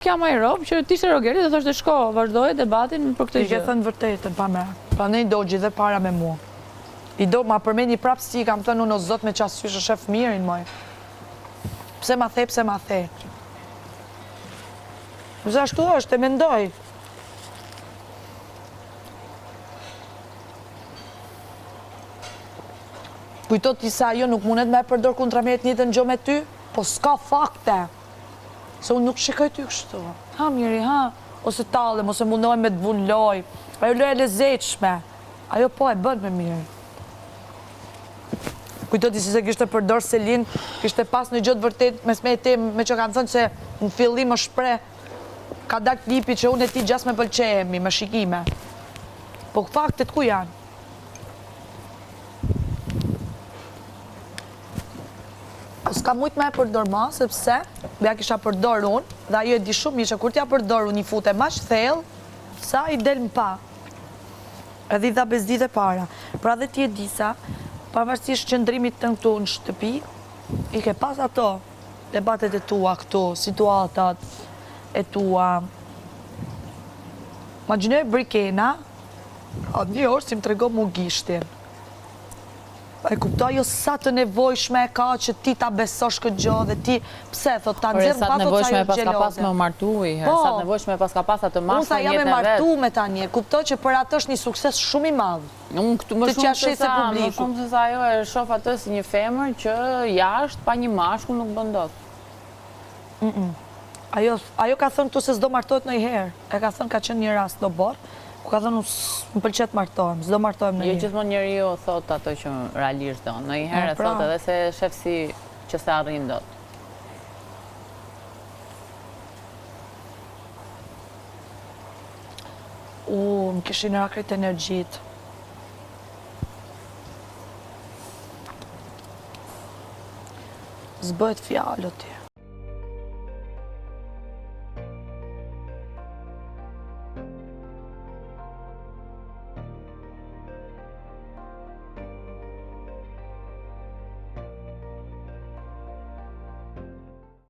Jam ai rob që të ishte Rogerti do thoshte shko vazhdoje debatin për këtë gjë. Ti ke thënë të vërtetën pa merak. Prandaj i dogji dhe para me mua. I do ma përmendi prapë si i kam thënë unë o zot me ça sysh e shef Mirin moj. Pse ma the pse ma the. Sepse ashtu është e mendoj. Kujto ti se ajo nuk mundet me e përdor kundra meje të njëjtën gjë me ty, po s'ka fakte. Se unë nuk shikoj ty kështu. Ha Miri, ha. Ose tallem, ose mundohem me të vu në lojë. Ajo loja e lezetshme. Ajo po e bën me Mirin. Kujto ti si se kishte përdor Selin, kishte pas një gjë të vërtetë mes meje e me që kanë thënë se në fillim është shpreh ka dalë klipi që unë e ti gjasme pëlqehemi me shikime. Po faktet ku janë? Po s'ka mujt me e përdor ma, sepse ja kisha përdor unë, dhe ajo e di shumë mirë që kur t'ja përdor unë i futem aq thellë, sa i del në pah. Edhe i dha bezdi dhe para. Pra dhe ti Edisa, pavarësisht qëndrimit tënd këtu në shtëpi, i ke pas ato debatet e tua këtu, situatat e tua. Imagjinoje Brikena, a një orë si më tregon mu gishtin. E kuptoj ajo sa të nevojshme e ka që ti ta besosh këtë gjë dhe ti pse thotë ta nxjerr pa thotë se ajo është xheloze. Pas me u martu i herë, sa të nevojshme e paska pas atë mashkull në jetën e vet. Unë tha jam e martume tani, e kuptoj që për atë është një sukses shumë i madh. Unë këtu më shumë se sa, më shumë se sa ajo e shoh atë si një femër që jashtë pa një mashkull nuk bën dot. Ajo, ajo ka thënë këtu se s'do martohet ndonjëherë. E ka thënë ka qenë një rast në oborr, ku ka thënë unë s'më pëlqen të martohem, s'do martohem ndonjëherë. Jo gjithmonë njeriu thotë ato që realisht do. Ndonjëherë e pra. thotë edhe se e shef si që s'e arrin dot. U, më kishin ra krejt energjitë. S'bëhet fjalë, o ti.